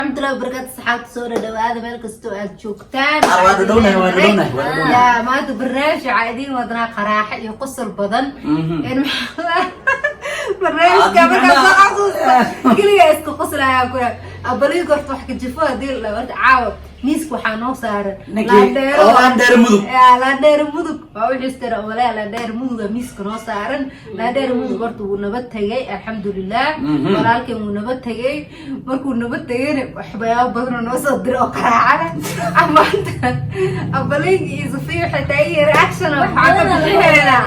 Waraxmatullahi wabarakaatu. Saxaabta, soo dhadhawaada meel kastoo aad joogtaan. Ah, waa dhadhownahay, waa dhadhownahay, waa dhadhownahay. Yaa maanta barnaamij waxaa idiin wadnaa qaraaxo iyo qosol badan. Barnaamijka markaa soo xasuusta keliya iska qoslayaa kula abaliga. Horta wax ka jifo hadii la horta caawa miiska waxaa noo saaran Ninkii Laandheero. Laandheero Mudug. Yaa, Laandheero Mudug waa wixii tira walaa Laandheero Muduga miiska noo saaran. Laandheero Mudug horta wuu nabad tegay, alxamdulilah. Walaalkeen wuu nabad tegay. Markuu nabad tegayna waxyaabo badan oo noo soo diray oo qaraacada amaanta abalinka iyo Safiya waxay tahay reaction waxaa ka bixinaynaa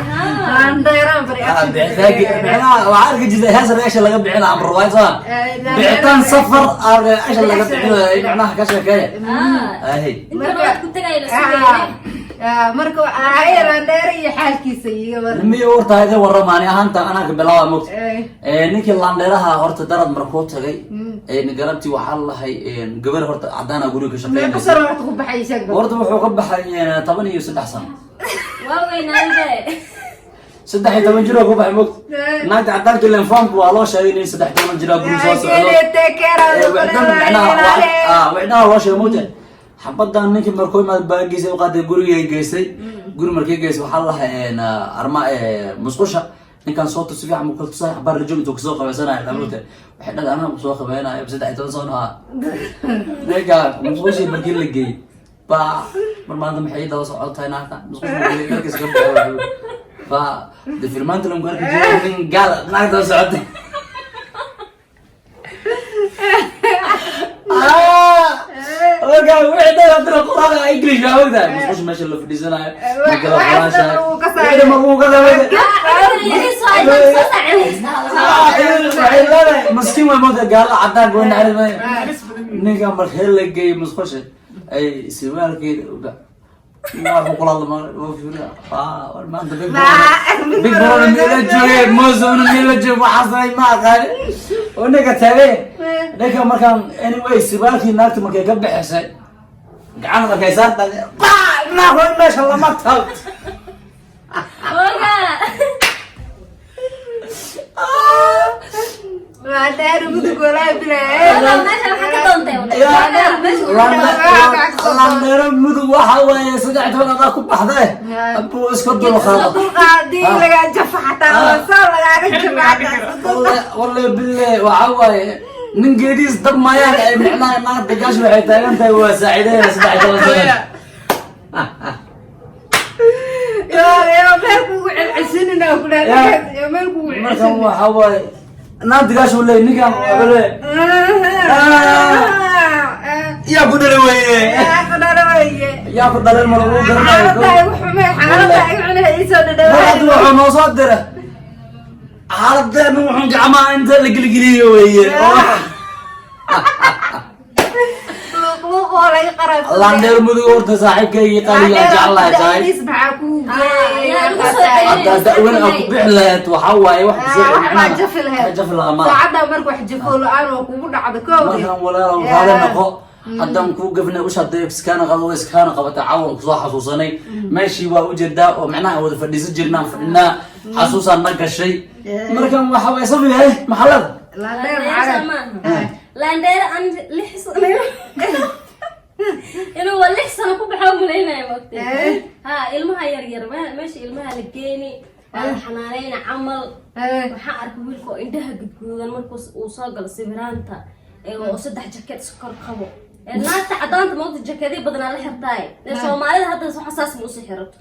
Laandheeraan ba reaction ka bixinaynaa. Micnaha waxaa arki jirta hees reaction laga bixina ama ruwaayad soo bixitaan safar aa reaction laga bixinayo, micnaha ka sheekeeya. Ahi. Inta nabad ku tagay la sugayay. Marka ay Laandheere iyo xaalkiisa iiga war. Nimiyo, horta idin warramaani ahaanta anaa ka bilaaba mogta. Ninkii Laandheeraha horta darad markuu tagay, galabtii waxaa lahay gabar horta cadaana guriga ka meeqa shaqeynaysa. Sano horta ku baxay, sheeg bal. Horta wuxuu ka baxay 13 sano. Waa weynaade. 13 jir oo ku baxay mogta. Naagta cadaanka ilen foomka waa loo sheegay in 13 jir guriga soo socdo. Wicdan micnaha wicdaha loo sheegay mogta. Xabadan ninkii markuu imaad baagiisa u qaaday, gurigay geystay. Guri markii geystay waxaa lahay arma musqusha ninkan soo tusi fiican buu kala tusay. Xabaar la joog intuu kasoo qabaysanaya mogta. Waxay dhahday anaa kusoo qabaynayo 13 sano ah. Ninka musqushii markii la geeyey baa mar maanta maxay ii daba socotahay naagta musqusha markii markiis ka baxay baa de filmaanta lagu arki jiray nin gaal naag daba socotay. Marka wixii dhan haddana quraanka English baa ogtahay, musqusha meesha la fadhiisanayo marka la waxaas dhan quraashayo wuu ka saaray. Wixii dhan markuu ka saaray, waxay leedahay maskiin waa moogtahay, gaala cadaanka way naxariis. Ninka markii la geeyey musqusha ay sirwaalkeeda waa ku kula waa maanta big brother, big brother meela joogay, mosona meela joog, waxaasay ma aqaani oo ninka taagay. Ninka markaan anyway sirwaalkii naagta markay ka bixisay gacan markay saarta naag meesha lama taabto. Oga. Laandheero Mudug walaa bilaa. Meesha waxaa ka doontay. Laandheero Mudug waxa waaye 13 adaa ku baxde abuu iska dulqaado. Dulqaadii lagaa jafa xataa soo lagaaga jafa xataa. Walle bille, waxa waaye nin geediis dab mayaan ay micnaha naagta gaash waxay taagan tahay waa saacideynaya 13 sano. Yaa meel kugu celcelinina ku dhahay, yaa meel kugu Markan celcelin. Waxa waaye naagta gaash uu leeyay ninkan wuxuu leeyay yaa ku dhalay weye, yaa ku dhalay ma lagu garanayo. Mar hadda wuxuu noo soo dira xaaladeena wuxuu gacmaha inta la gelgeliyo weye. Laandheer Mudug horta saaxiibkaygii qaaliga aan jeclahay saaxiib. Hadda da'wan aa ku bixi lahayd waxaa waaye wax kusoo Wax jafi lahayd. Wax jafi lahaa malaha. Saacaddaa marka wax jafo la-aan oo kugu dhacdo koowdii. Markaan walaalow raali noqo haddaan kuu gafnay, usha hadday iskaana qabo way iskaana qabata. Caawan kusoo xasuusanay meeshii waa ujeedaa oo macnaha aan wada fadhiisan jirnaan fadhinaa xasuusaan na gashay. Markan waxa waye safiyahay maxalada. Laandheer maxaa? Laandheere an 6 sano inuu waa 6 sano ku baxa umalaynaya mogtay. Ha, ilmaha yar yar meesha ilmaha la geeni waa la xanaaneyna camal. Waxaan arkay wiilka oo indhaha gudguudan markuu uu soo galo sawiraanta oo saddex jaket iska kor qabo. Naagta cadaanta moogta jakadii badanaa la xirtaay. Ee Soomaalida hadda waxa saas ma usii xirato.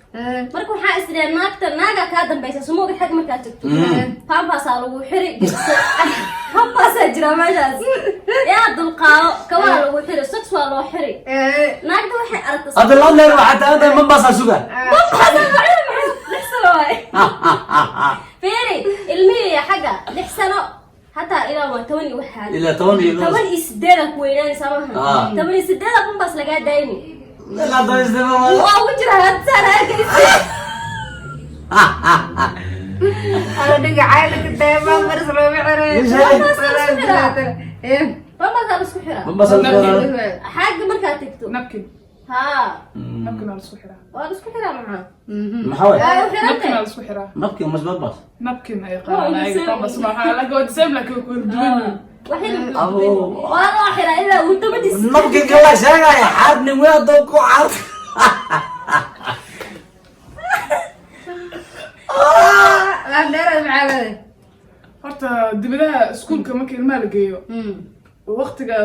Marka waxaa is idhaheen naagta naagaa kaa dambaysa sumooga xag markaa tagto pampaasaa lagu xiri gibso, pampaasaa jira meeshaas, yaa dulqaado, kabaa lagu xiri, socks waa loo xiri. Naagta waxay aragtay Hadda Laandheer waxaa taagan tahay mambaasaa suga. Pampaasaa loo xiri, maxay 6 sano waay. Fiiri ilmihii xagga 6 sano hataa ilaa waa 10 iyo waxaa Ilaa 10 iyo 18 ku weynaanaysaa maaha? 18 pampas lagaa daayni. Ilaa 18. Waa ugu jira hadsaan arkaysa. Ala dhiga cayla ka tahay maris looma xiray. Pampaasaa la isku xiraa. Mambaasaa la isku xiraa. Xagga markaad tagto. Napkin. Haa. Napkin waa la isku xiraa. Waa la isku xiraa maxaa? Maxaa waay? Waa u xiran Napkin waa tahay. la isku xiraa. Napkin mas bambas? Napkin ay Oh, qaadan the ayaga. same. Pampers maaha, laakiin waa the same, laakiin way kala duwan yihiin. Abo. Waa loo xiraa ilaa uu dabadiis. Napkinka la sheegaya xaar nin weyn hadduu ku xaar. Laandheeraad maxaa leedahay? Horta dibadaha iskuulka marka ilmaha la geeyo, waqtiga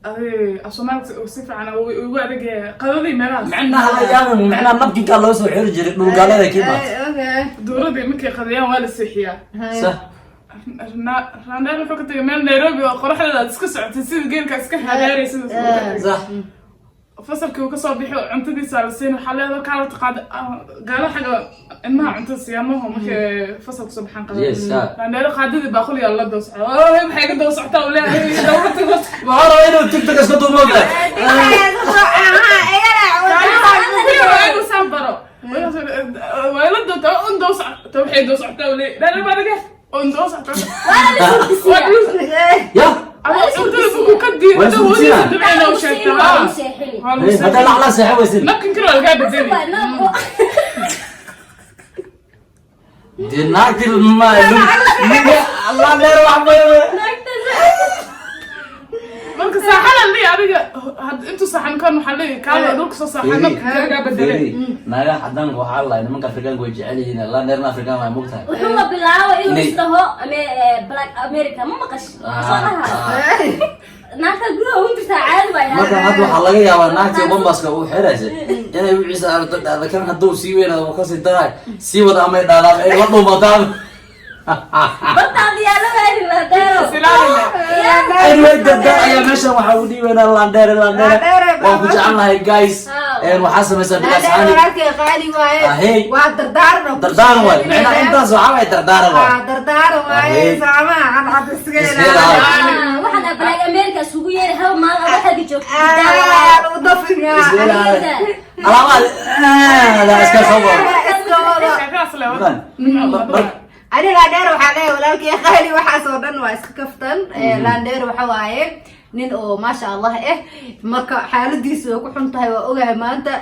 af Soomaaliga si fiican ugu adag yahay, qadadii meelahaas. Micnaha la yaabin, micnaha napkinkaa loo soo xiri jiray dhulgaalada kii baat. Dowladii markay qadiyaan waa la seexiyaa. Sax. Raandheer wuxuu ka tagay meel Nairobi oo qoraxdeeda aad iska socotay, sida geelka iska xadaaraysa. Sax. Fasalkii uu kasoo bixi, cuntadiisa la siin, waxaa leedahay kaalata qaad gaalo xagga ilmaha cuntada siyaamaho markay fasalka soo baxaan qada. Yes, sir. Raandheer qaadadii baaquliyaa la daba socda. "Oh, maxay iga daba socotaa?" uu leeyahay, dawladda. Waxaa rabaa inuu TikTok iska duubo. Inuu saan baro waa la doonta un daba socota, waxay daba socotaa uu leeyahay, dheer baa naga un daba socota. Waa la surgisiyaa. Ya. Ama cuntada markuu ka diido Waa surgisiyaa. dabcina u sheegtaa. Waa lagu seexini. Waa lagu Haddaa seexini. lacla seexan weysin. Napkinkana waa lagaa bedeli. Dee naagti ma ninka Laandheer wax bay. Marka saaxana li adiga intuu saaxan kan waxaa leeyahay kaala dhulka soo saaxan, napkinka lagaa bedelay. Naagaha cadaanka waxaa la nimanka Afrikaanka way jecel yihiin. Laandheerna Afrikaan waa, mogtahay. Wuxuuna bilaabay inuu Inay- isdhaho Black America ma maqash soo dhaha naagta gudaha ugu jirtaa caadi baa. Marka hadda waxaa laga yaabaa naagtii bombaska uu xiraysa inay wiciisa aragto, dhahda kan hadduu sii weynaado uu kasii daraay, sii wada amay dhaadaan ay la dhuumataan. Bartaada yaala waani Laandheero. Silaalile. Anyway, dada ayaa meeshan waxaa u dhiibaynaa Laandheere. Laandheere, Laandheere, waan ku jecelnahay guys. Waxaa samaysaa Laandheer bilaasxaani. Walaalkay qaali waaye. Ahey. Waa dardaaran. Dardaaran waay, micnaha intaas waxaa waay dardaaran waay. Waa dardaaran waaye. Ahey. Saamaha cadcad iska Iska ilaali. ilaali. Waxaan Black America isugu yeeray hal maalin ama xagga joogto. Ah, u dafinya. Iska ilaali alaamaha iska soo bor. Iska wado. Sheekadaas le wada. Ani Laandheer waxaa leeyahay, walaalkay qaali, waxaas oo dhan waa iska kaftan. Laandheer waxa waaye nin oo maasha Allah eh. Marka xaaladiisu way ku xun tahay, waa ogahay maanta.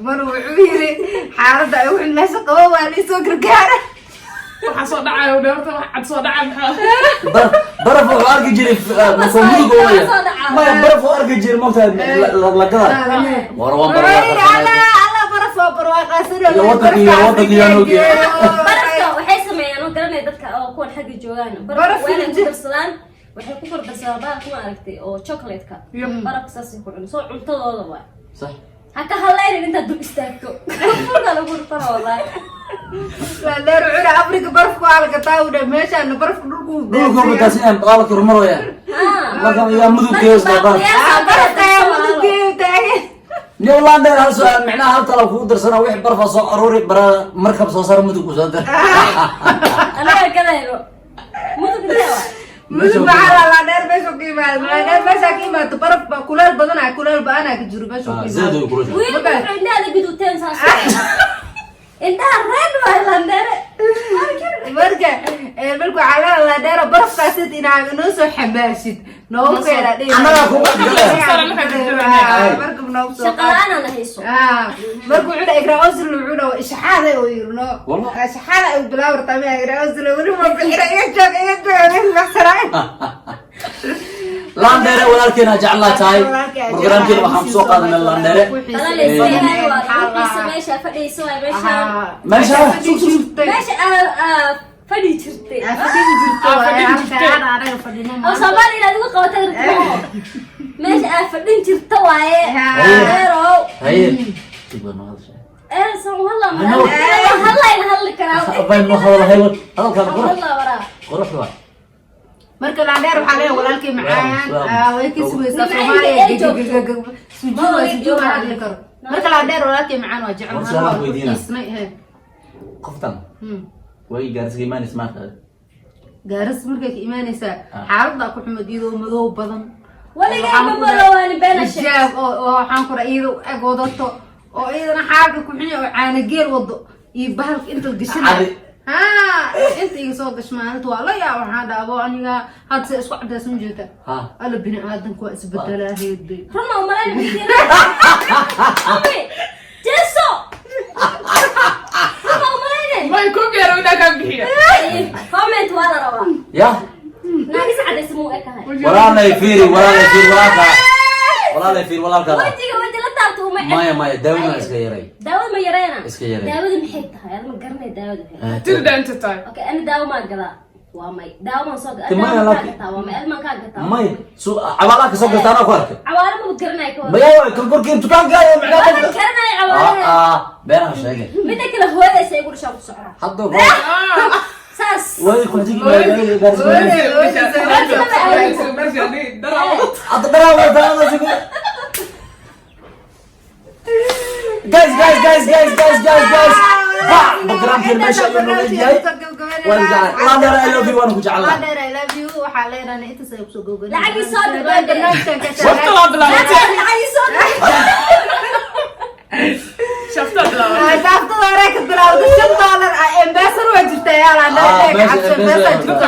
Mar wuxuu yiri xaaladda ay u xun meesha qabo waa liisoo gargaara. Waxaa soo dhacayo dheerta, wax cad soo dhacay maxaa? Baraf wuxuu arki jiray markuu mudug ooya maya, baraf uu arki jiray, mogtahay lagada war waan. Wuxuu yiri alla alla baraf waa barwaaqaasina. Iyo waddanka iyo nuugiya. Barafka waxay sameeyaan oo garanaya dadka oo kuwan xagga joogaan Baraf barafka waa inay ku jir- darsadaan, waxay ku kordarsadaan bahalka ma aragtay oo chocolate-ka. Barafka saasay ku cuni soo cuntadooda waay. Sax. Ha ka hadlaynin intaad dul istaagto, furka lagu dhufana wallahi. Laandheer wuxuu yiri Afrika barafka waa la gataa, uu dhahay meeshaana barafka dhulku. Dhulka bataasi baalka horumaraya marka yaa mudugkees baraf. Barafka ayaa muduggeeyu taagan. Nin Laandheer, hal su-aal, micnaha hal tala kugu darsana: wix barfa soo aruuri, bara markab soo saar, mudug ku soo dir. Anaga gadayno mudug intee waa? Mudug maxaa la Laandheer meesha ku yimaado? Laandheer meesha ka yimaado baraf ba kuleel badanaa, kuleel ba-anaa ka jiro meesha ku zaid yimaado. way kulusha. Wiilku wuxuu indhaha la guduuteen saas, indhaha red waay Laandheere. Marka marka waxaa leedahay Laandheero barafkaasid inaa inoo soo xamaashid noogu keena dhihi. Annagaa kugu Markab noogu soo Shaqa qaad. la-aan hayso. Ah, marka wuxuu dhahay Ikra Ozil, wuxuu dhahay ishaxaada oo yiri no. Wallah. Ishaxaada ay bilaab rabtaa miya Ikra Ozil? Weli ma bixira, iga joog, iga joog, maxsaray. Laandheere walaalkeena jeclaa tahay. Programkeena waxaan kusoo qaadanay Laandheere. Bala la iska ilaali, waa lagu xiisa meesha fadhiyso waay meeshaan. Meesha sug sug sug. Meesha aa fadhi jirtay. Fadhigi jirto. Ah, fadhigi jirtay. Anaga fadhino. Oo Soomaali inaad igu qabatay rabto, meesha aa fadhin jirta waaye Laandheerow. Haye, sug baa noo hadashay. Ee san walla ma Ano? hadlayna hadli karaa. Abay noo hadal haywad hadalkaan qurux. Hadla waraa. Qurux waa. Marka Laandheer waxaa leeyahay walaalkay macaan. Waa, ah, way ka sugaysaa Nimca Soomaaliya. inta ay joogto. Sujuud waa sujuud, ma hadli karo. Marka Laandheer walaalkay macaan waa jecel. War su'aal weydiinaa. Xiisnay he. Qoftan way gaarsiga imaanaysa maanta. Gaaris markay ka imaanaysaa Ah. xaaladda ku xumad iyadoo madow badan. Waligay ma madoowaani, beena sheeg. Xijaab oo waxaan ku dhahay iyadoo ag wadato oo iyadana xaalka ku xunya oo caana geel wado iyo bahalka inta gashanay. Cadi. Ha, inta iga soo gash maalinta waa la yaab, waxaan dhaabo aniga hadda se isku cadays ma jeeda. Ha. Alla bini aadamku waa isbedelaa heeday. Runa umalayna bikira ami jeeso, runa umalayna. May ku gaaro inaa kaa bixiya. Comment waa la rabaa. Ya. Naagis cadaysa muu ekahay? Walaalay fiiri, walaalay fiiri, walaalka, walaalay fiiri, walaalka. Wejiga weji la taabto uma eg. Maya, maya, daawada iska yaray. Daawada ma yareyna. Iska yarey. Daawada maxay tahay? Ada ma garanay daawada maxay? Tirda inta tahay. Okay, ana daawo maa gadaa? Waa may. Daawo maan soo gadaa? Maya, daawo maan kaa gataa? Waa may. Ada maan kaa gataa? May su cabaalaha kasoo garta, anaa ku arkay. Cawaale ma garanay ka wada. Maya, korkii dukaanka ayo. Ma macnaa garanay cawaalaha. Ah, beenaha sheegay. Midda kale, hooyadaysa igu dhashaan ku socdaa. Hadda saas. Way kunjigi magaalada gaarsiin. Hadda dharaa wada. Guys, guys, guys, guys, guys, guys, guys, ba barnaamijkeen meesha ayuu nooga yahay. Waan jeclahay. Laandheer, I love you, waan ku jecelnahay. Laandheer, I love you. Waxaa leenahay intaas ay kusoo gobonay. Lacag ii soo dir. Barnaamijkan ka Waqti waa bilaabatay. Lacag ii soo dir. Shaftaa bilaabatay. Shaaftada hore ka bilowda $5 ambassador waa jirta yaa laandheer. Ah, meesha cabsi ambassador ambassador jirta.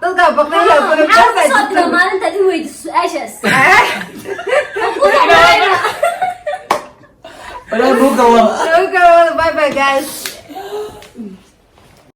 Dadka baqdaya ku Maxaa ku soo dira maalintaad i weydiiso su-aashaas? Waan ku dacweynaa. Walaahi buuga wada. Bye bye, guys.